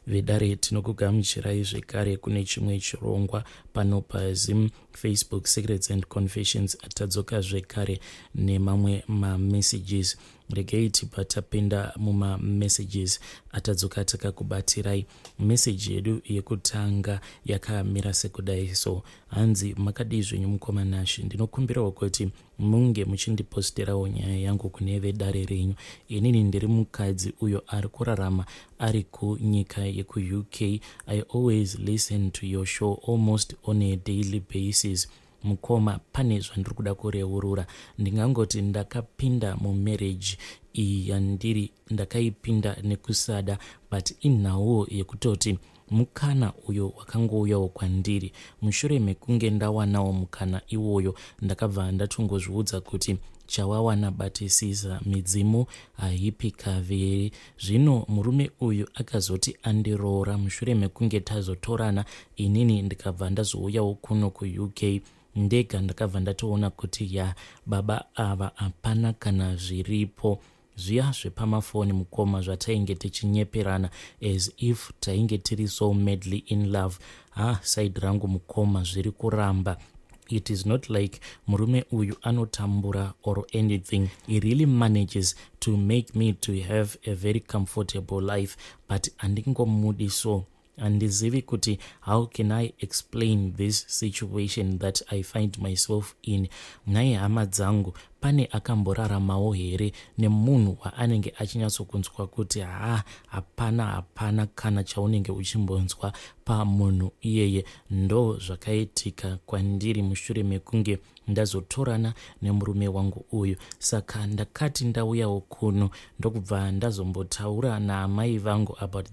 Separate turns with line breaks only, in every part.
Vedare, tinokugamuchirai zvekare kune chimwe chirongwa pano paZim Facebook Secrets and Confessions. Tadzoka zvekare nemamwe mamessages. Regei tibva tapinda mumamessages atadzoka takakubatirai. Meseji yedu yekutanga yakamira sekudai so. Hanzi, "Makadii zvenyu mukoma Nashi? Ndinokumbirawo kuti munge muchindiposterawo nyaya yangu kune vedare renyu. Inini ndiri mukadzi uyo ari kurarama ari kunyika yekuUK. I always listen to your show almost on a daily basis. Mukoma, pane zvandiri kuda kureurura. Ndingangoti ndakapinda mumarriage iyi yandiri, ndakaipinda nekusada, but inhauwo yekutoti mukana uyo wakangouyawo kwandiri. Mushure mekunge ndawanawo mukana iwoyo, ndakabva ndatongozviudza kuti chawawana batisisa, midzimu haipi kaviri. Zvino murume uyu akazoti andiroora. Mushure mekunge tazotorana, inini ndikabva ndazouyawo kuno kuUK ndega, ndakabva ndatoona kuti ya, baba ava hapana kana zviripo. Zviya zvepamafoni, mukoma, zvatainge tichinyeperana as if tainge tiri so madly in love, ha, side rangu mukoma zviri kuramba. It is not like murume uyu anotambura or anything. He really manages to make me to have a very comfortable life, but handingomudi so. Handizivi kuti how can I explain this situation that I find myself in. Nhai hama dzangu, pane akamboraramawo here nemunhu waanenge achinyatsokunzwa kuti ha, hapana, hapana kana chaunenge uchimbonzwa pamunhu iyeye? Ndo zvakaitika kwandiri mushure mekunge ndazotorana nemurume wangu uyu. Saka ndakati ndauyawo kuno, ndokubva ndazombotaura naamai vangu about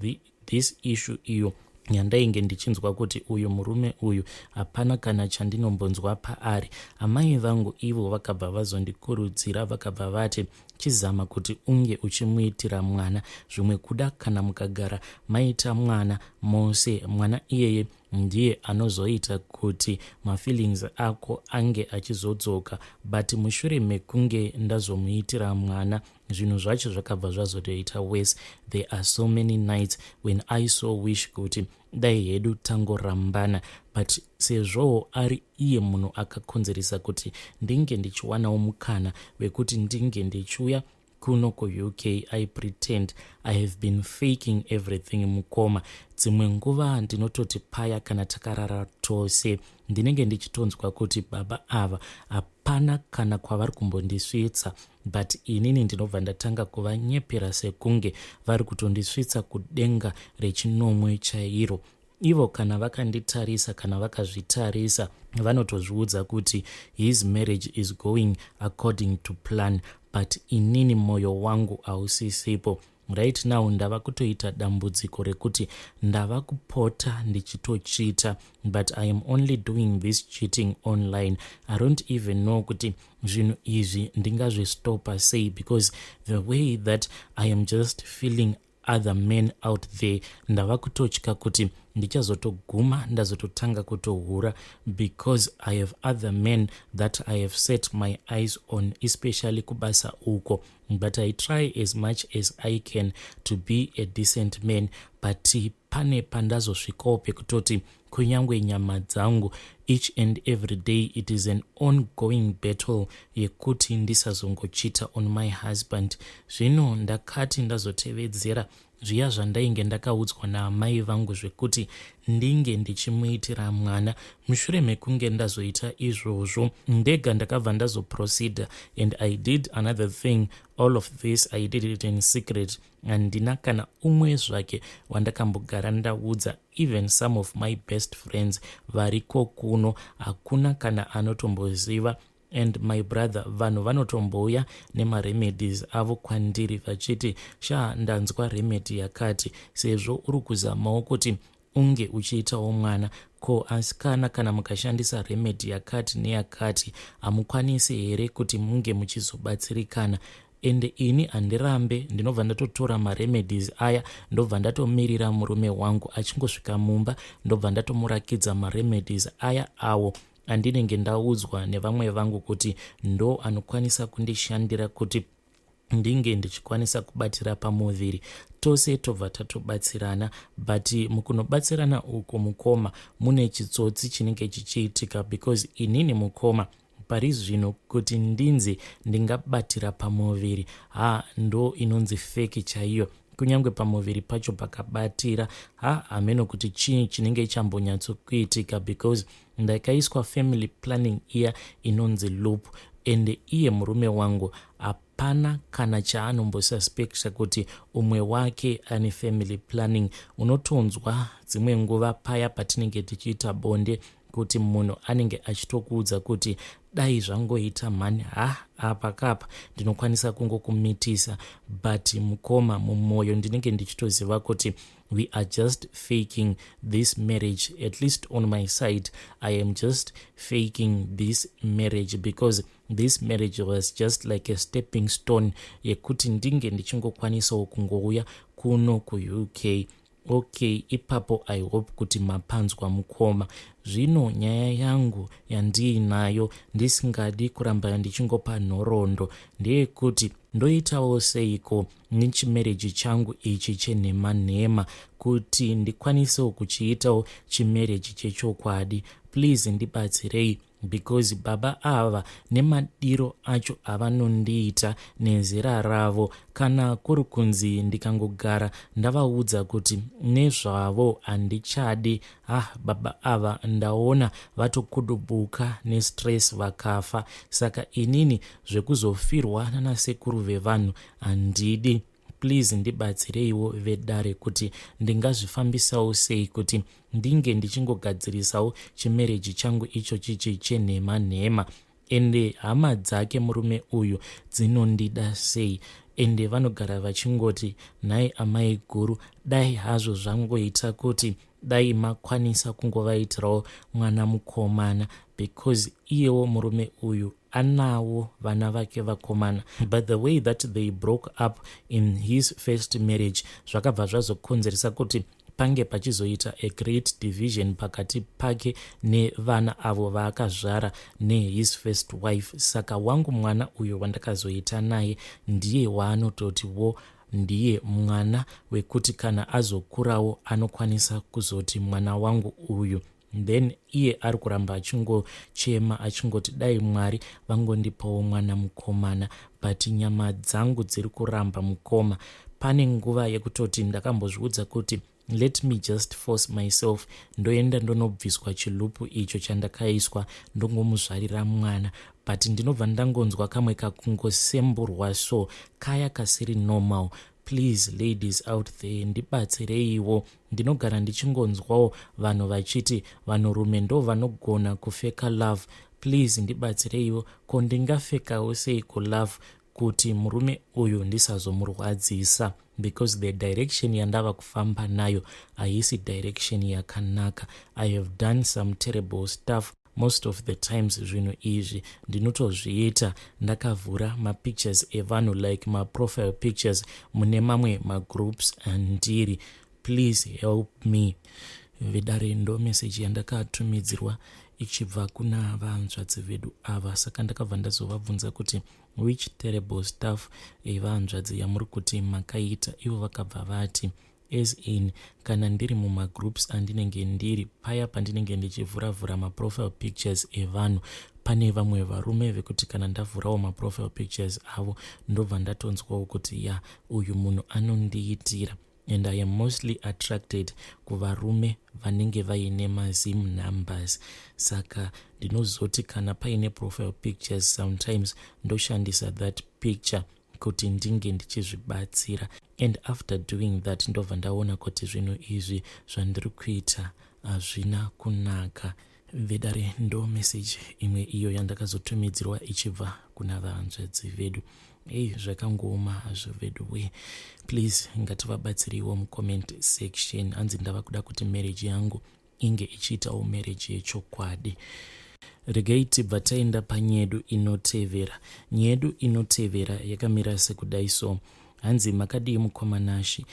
this issue iyo yandainge ndichinzwa kuti uyu murume uyu hapana kana chandinombonzwa paari. Amai vangu ivo vakabva vazondikurudzira, vakabva vati chizama kuti unge uchimuitira mwana. Zvimwe kuda kana mukagara maita mwana mose, mwana iyeye ndiye anozoita kuti mafeelings ako ange achizodzoka. But mushure mekunge ndazomuitira mwana, zvinhu zvacho zvakabva zvazotoita worse. There are so many nights when I so wish kuti dai hedu tangorambana, but sezvowo ari iye munhu akakonzeresa kuti ndinge ndichiwanawo mukana wekuti ndinge ndichiuya kuno kuUK, I pretend. I have been faking everything, mukoma. Dzimwe nguva ndinototi paya kana takarara tose, ndinenge ndichitonzwa kuti baba ava hapana kana kwavari kumbondisvitsa, but inini ndinobva ndatanga kuvanyepera sekunge vari kutondisvitsa kudenga rechinomwe chairo. Ivo kana vakanditarisa, kana vakazvitarisa, vanotozviudza kuti his marriage is going according to plan, but inini mwoyo wangu hausisipo. Right now ndava kutoita dambudziko rekuti ndava kupota ndichitocheata, but I am only doing this cheating online. I don't even know kuti zvinhu izvi ndingazvistopa sei, because the way that I am just feeling other men out there, ndava kutotya kuti ndichazotoguma ndazototanga kutohura, because I have other men that I have set my eyes on, especially kubasa uko. But I try as much as I can to be a decent man, but pane pandazosvikawo pekutoti kunyange nyama dzangu, each and every day it is an ongoing battle yekuti ndisazongocheata on my husband. Zvino ndakati ndazotevedzera zviya zvandainge ndakaudzwa naamai vangu zvekuti ndinge ndichimuitira mwana. Mushure mekunge ndazoita izvozvo ndega, ndakabva ndazoproceeda and I did another thing. All of this I did it in secret. Handina kana umwe zvake wandakambogara ndaudza. Even some of my best friends variko kuno, hakuna kana anotomboziva. And my brother, vanhu vanotombouya nemaremedies avo kwandiri vachiti, 'Sha, ndanzwa remedy yakati, sezvo uri kuzamawo kuti unge uchiitawo mwana, ko asikana, kana mukashandisa remedy yakati neyakati, hamukwanisi here kuti munge muchizobatsirikana?' Ende ini handirambe, ndinobva ndatotora maremedies aya, ndobva ndatomirira murume wangu achingosvika mumba, ndobva ndatomurakidza maremedies aya awo andinenge ndaudzwa nevamwe vangu kuti ndo anokwanisa kundishandira kuti Ndinge ndichikwanisa kubatira pamuviri, tose tobva tatobatsirana. But mukunobatsirana uku, mukoma, mune chitsotsi chinenge chichiitika, because inini, mukoma, pari zvino kuti ndinzi ndingabatira pamuviri, ha, ndo inonzi fake chaiyo. Kunyange pamuviri pacho pakabatira, ha, hameno kuti chii chinenge chambonyatsokuitika, because ndakaiswa family planning iya inonzi loop, ende iye murume wangu hapana kana chaanombosuspecta kuti umwe wake ane family planning. Unotonzwa dzimwe nguva paya patinenge tichiita bonde kuti munhu anenge achitokuudza kuti, "Dai zvangoita mhani, ha, apa kapa ndinokwanisa kungokumitisa." But mukoma, mumwoyo ndinenge ndichitoziva kuti we are just faking this marriage. At least on my side, I am just faking this marriage, because this marriage was just like a stepping stone yekuti ndinge ndichingokwanisawo kungouya kuno kuUK. Okay, ipapo I hope kuti mapanzwa, mukoma. Zvino nyaya yangu yandiinayo, ndisingadi kuramba ndichingopa nhoroondo, ndeyekuti ndoitawo seiko nechimarriage changu ichi chenhema nhema kuti ndikwanisewo kuchiitawo chimarriage chechokwadi? Please ndibatsirei, because baba ava nemadiro acho avanondiita nezera ravo, kana kuri kunzi ndikangogara ndavaudza kuti nezvavo handichadi, ah, baba ava ndaona vatokudubuka nestress vakafa. Saka inini zvekuzofirwa nanasekuru vevanhu handidi. Please ndibatsireiwo, vedare, kuti ndingazvifambisawo sei kuti ndinge ndichingogadzirisawo chimarriage changu icho chichi chenhema nhema. Ende hama dzake murume uyu dzinondida sei, ende vanogara vachingoti, "Nhai amai guru, dai hazvo zvangoita kuti dai makwanisa kungovaitirawo mwana mukomana," because iyewo murume uyu anawo vana vake vakomana. But the way that they broke up in his first marriage zvakabva zvazokonzeresa kuti pange pachizoita a great division pakati pake nevana avo vaakazvara nehis first wife. Saka wangu mwana uyo wandakazoita naye ndiye waanototiwo ndiye mwana wekuti kana azokurawo anokwanisa kuzoti, "Mwana wangu uyu." Then iye ari kuramba achingochema achingoti, "Dai Mwari vangondipawo mwana mukomana," but nyama dzangu dziri kuramba, mukoma. Pane nguva yekutoti ndakambozviudza kuti let me just force myself, ndoenda ndonobviswa chiloop icho chandakaiswa, ndongomuzvarira mwana. But ndinobva ndangonzwa kamwe kakungosemburwa so kaya kasiri normal. Please, ladies out there, ndibatsireiwo. Ndinogara ndichingonzwawo vanhu vachiti vanhurume ndo vanogona kufeka love. Please ndibatsireiwo, ko ndingafekawo sei kulove kuti murume uyu ndisazomurwadzisa? Because the direction yandava kufamba nayo haisi direction yakanaka. I have done some terrible stuff. Most of the times zvinhu izvi ndinotozviita ndakavhura mapictures evanhu, like maprofile pictures mune mamwe magroups andiri. Please help me, vedare. Ndo meseji yandakatumidzirwa ichibva kuna vanzvadzi vedu ava. Saka ndakabva ndazovabvunza kuti which terrible stuff, vanzvadzi, yamuri kuti makaita? Ivo vakabva vati, as in kana ndiri mumagroups andinenge ndiri, paya pandinenge ndichivhuravhura maprofile pictures evanhu, pane vamwe varume vekuti kana ndavhurawo maprofile pictures avo, ndobva ndatonzwawo kuti ya, uyu munhu anondiitira. And I am mostly attracted kuvarume vanenge vaine maZim numbers. Saka ndinozoti kana paine profile pictures, sometimes ndoshandisa that picture kuti ndinge ndichizvibatsira. And after doing that, ndobva ndaona kuti zvinhu izvi zvandiri kuita hazvina kunaka. Vedare, ndo meseji imwe iyo yandakazotumidzirwa ichibva kuna vanzvadzi vedu. Ei, zvakangooma hazvo vedu we. Please ngativabatsiriwo mucomment section. Hanzi, "Ndava kuda kuti marriage yangu inge ichiitawo marriage yechokwadi." Regai tibva taenda panyedu inotevera. Nyedu inotevera yakamira sekudai so. Hanzi, "Makadii, mukoma Nashi?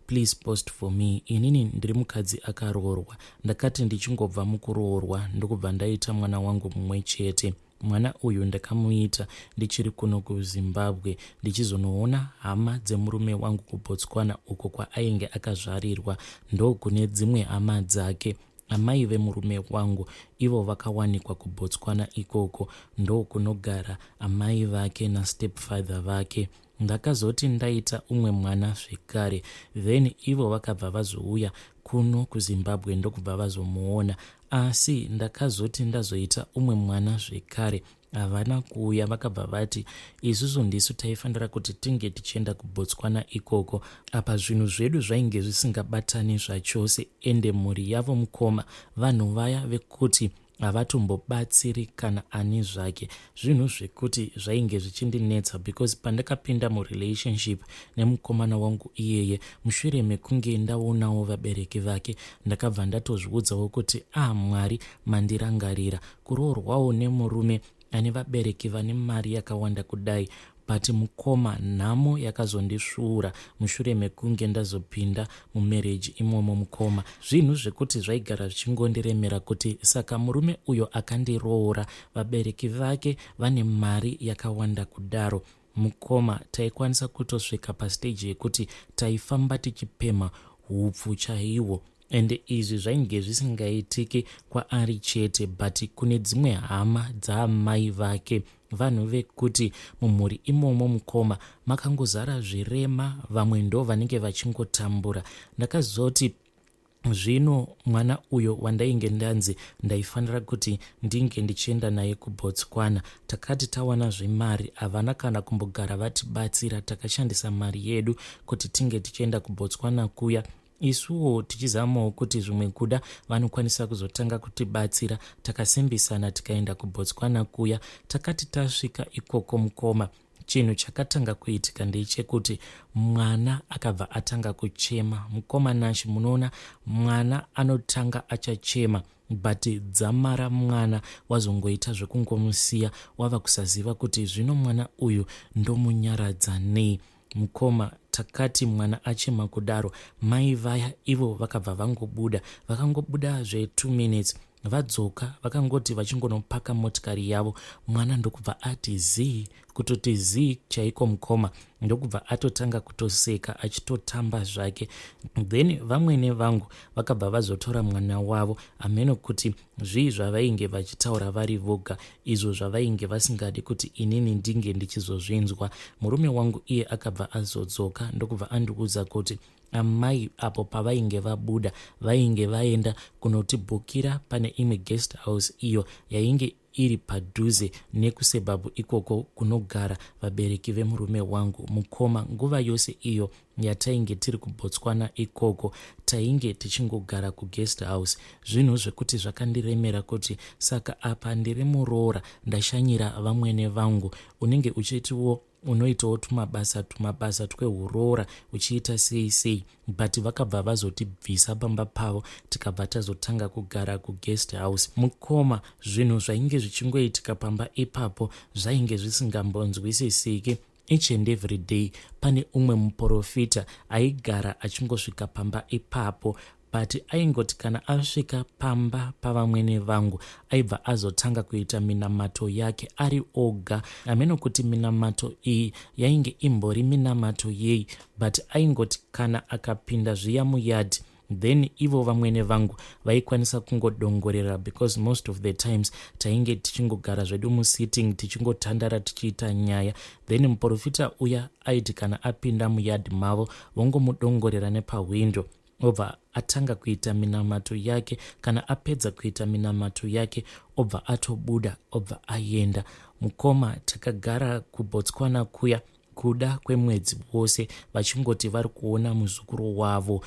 Please post for me. Inini ndiri mukadzi akaroorwa. Ndakati ndichingobva mukuroorwa, ndokubva ndaita mwana wangu mumwe chete. Mwana uyu ndakamuita ndichiri kuno kuZimbabwe ndichizonoona hama dzemurume wangu kuBotswana uko kwaainge akazvarirwa ndokune dzimwe hama dzake. Amai vemurume wangu ivo vakawanikwa kuBotswana ikoko ndokunogara amai vake nastepfather vake. Ndakazoti ndaita umwe mwana zvekare then ivo vakabva vazouya kuno kuZimbabwe ndokubva vazomuona asi ndakazoti ndazoita umwe mwana zvekare havana kuuya vakabva vati isusu ndisu taifanira kuti tinge tichienda kuBotswana ikoko apa zvinhu zvedu zvainge zvisingabatani zvachose ende mhuri yavo mukoma vanhu vaya vekuti havatombobatsiri kana ani zvake zvinhu zvekuti zvainge zvichindinetsa because pandakapinda murelationship nemukomana wangu iyeye mushure mekunge ndaonawo vabereki vake ndakabva ndatozviudzawo kuti ah Mwari mandirangarira kuroorwawo nemurume ane vabereki vane mari yakawanda kudai but mukoma nhamo yakazondisvuura mushure mekunge ndazopinda mumarriage imomo mukoma zvinhu zvekuti zvaigara zvichingondiremera kuti saka murume uyo akandiroora vabereki vake vane mari yakawanda kudaro mukoma taikwanisa kutosvika pastage yekuti taifamba tichipemha hupfu chaihwo ende izvi zvainge zvisingaitiki kwaari chete but kune dzimwe hama dzaamai vake vanhu vekuti mumhuri imomo mukoma makangozara zvirema vamwe ndo vanenge vachingotambura ndakazoti zvino mwana uyo wandainge ndanzi ndaifanira kuti ndinge ndichienda naye kuBotswana takati tawana zvemari havana kana kumbogara vatibatsira takashandisa mari yedu kuti tinge tichienda kuBotswana kuya isuwo tichizamawo kuti zvimwe kuda vanokwanisa kuzotanga kutibatsira takasimbisana tikaenda kuBotswana kuya takati tasvika ikoko mukoma chinhu chakatanga kuitika ndechekuti mwana akabva atanga kuchema mukoma Nashi munoona mwana anotanga achachema but dzamara mwana wazongoita zvekungomusiya wava kusaziva kuti zvino mwana uyu ndomunyaradza nei mukoma takati mwana achema kudaro mai vaya ivo vakabva vangobuda vakangobuda zve2 minutes vadzoka vakangoti vachingonopaka motikari yavo mwana ndokubva ati zii kutoti zii chaiko mukoma ndokubva atotanga kutoseka achitotamba zvake then vamwene vangu vakabva vazotora mwana wavo hameno kuti zvii zvavainge vachitaura vari voga izvo zvavainge vasingadi kuti inini ndinge ndichizozvinzwa murume wangu iye akabva azodzoka ndokubva andiudza kuti amai apo pavainge vabuda vainge vaenda kunotibhukira pane imwe guest house iyo yainge iri padhuze nekusuburb ikoko kunogara vabereki vemurume wangu mukoma nguva yose iyo yatainge tiri kuBotswana ikoko tainge tichingogara kuguest house zvinhu zvekuti zvakandiremera kuti saka apa ndiri muroora ndashanyira vamwene vangu unenge uchitiwo unoitawo tumabasa tumabasa twehuroora uchiita sei sei but vakabva vazotibvisa pamba pavo tikabva tazotanga kugara kuguest house mukoma zvinhu zvainge zvichingoitika pamba ipapo zvainge zvisingambonzwisisiki each and every day pane umwe muprofita aigara achingosvika pamba ipapo but aingoti kana asvika pamba pavamwene vangu aibva azotanga kuita minamato yake ari oga hameno kuti minamato iyi yainge imbori minamato yei but aingoti kana akapinda zviya muyadhi then ivo vamwene vangu vaikwanisa kungodongorera because most of the times tainge tichingogara zvedu musitting tichingotandara tichiita nyaya then muprofita uya aiti kana apinda muyadhi mavo vongomudongorera nepahwindo obva atanga kuita minamato yake kana apedza kuita minamato yake obva atobuda obva aenda mukoma takagara kuBotswana kuya kuda kwemwedzi wose vachingoti vari kuona muzukuru wavo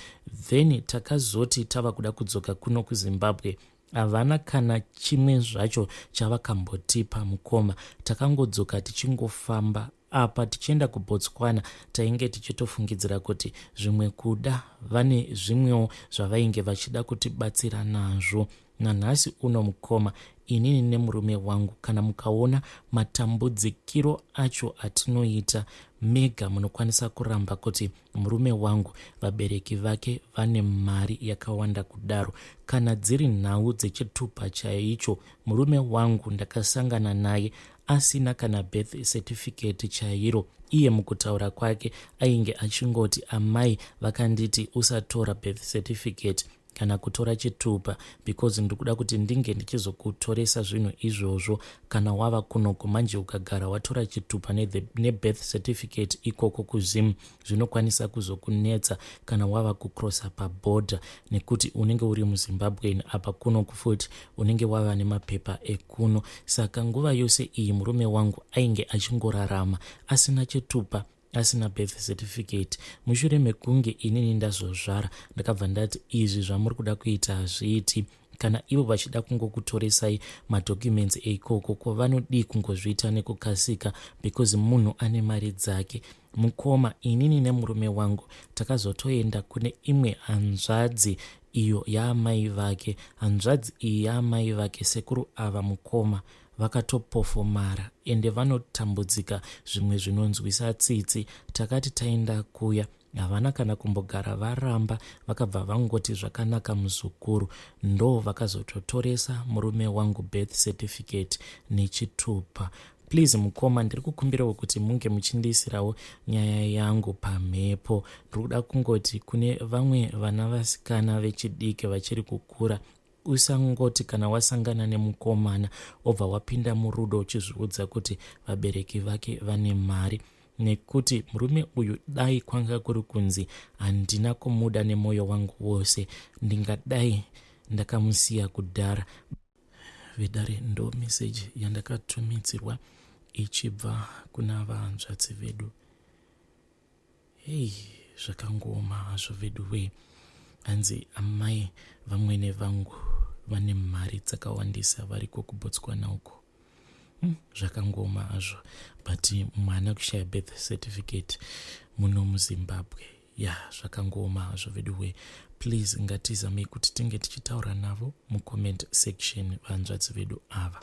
then takazoti tava kuda kudzoka kuno kuZimbabwe havana kana chimwe zvacho chavakambotipa mukoma takangodzoka tichingofamba. Apa tichienda kuBotswana tainge tichitofungidzira kuti zvimwe kuda vane zvimwewo zvavainge vachida kutibatsira nazvo. Nanhasi uno mukoma, inini nemurume wangu kana mukaona matambudzikiro acho atinoita mega munokwanisa kuramba kuti murume wangu vabereki vake vane mari yakawanda kudaro. Kana dziri nhau dzechitupa chaicho murume wangu ndakasangana naye asina kana birth certificate chairo. Iye mukutaura kwake ainge achingoti amai vakanditi usatora birth certificate kana kutora chitupa because ndikuda kuti ndinge ndichizokutoresa zvinhu izvozvo kana wava kunoko. Manje ukagara watora chitupa nebirth certificate ikoko kuZim zvinokwanisa kuzokunetsa kana wava kucrossa pabhodha nekuti unenge uri muZimbabwean, apa kunoku futi unenge wava nemapepa ekuno. Saka nguva yose iyi murume wangu ainge achingorarama asina chitupa, asina birth certificate. Mushure mekunge inini ndazozvara, ndakabva ndati izvi zvamuri kuda kuita hazviiti. Kana ivo vachida kungokutoresai madocuments eikoko, ko vanodii kungozviita nekukasika because munhu ane mari dzake? Mukoma, inini nemurume wangu takazotoenda kune imwe hanzvadzi iyo yaamai vake. Hanzvadzi iyi yaamai vake sekuru ava, mukoma, vakatopofomara ende vanotambudzika zvimwe zvinonzwisa tsitsi. Takati taenda kuya, havana kana kumbogara varamba, vakabva vangoti zvakanaka muzukuru. Ndo vakazototoresa murume wangu birth certificate nechitupa. Please mukoma, ndiri kukumbirawo kuti munge muchindiisirawo nyaya yangu pamhepo. Ndiri kuda kungoti kune vamwe vana vasikana vechidiki vachiri kukura, usangoti kana wasangana nemukomana obva wapinda murudo uchizviudza kuti vabereki vake vane mari, nekuti murume uyu dai kwanga kuri kunzi handina kumuda nemwoyo wangu wose, ndingadai ndakamusiya kudhara. Vedare, ndo meseji yandakatumidzirwa ichibva kuna vahanzvadzi vedu. Hei, zvakangooma hazvo vedu wee. Hanzi amai vamwene vangu vane mari dzakawandisa variko kuBotswana uko. Zvakangooma hazvo, but mwana kushaya birth certificate muno muZimbabwe, ya, zvakangooma hazvo vedu wee. Please ngatizamei kuti tinge tichitaura navo mucomment section, vanzvadzi vedu ava.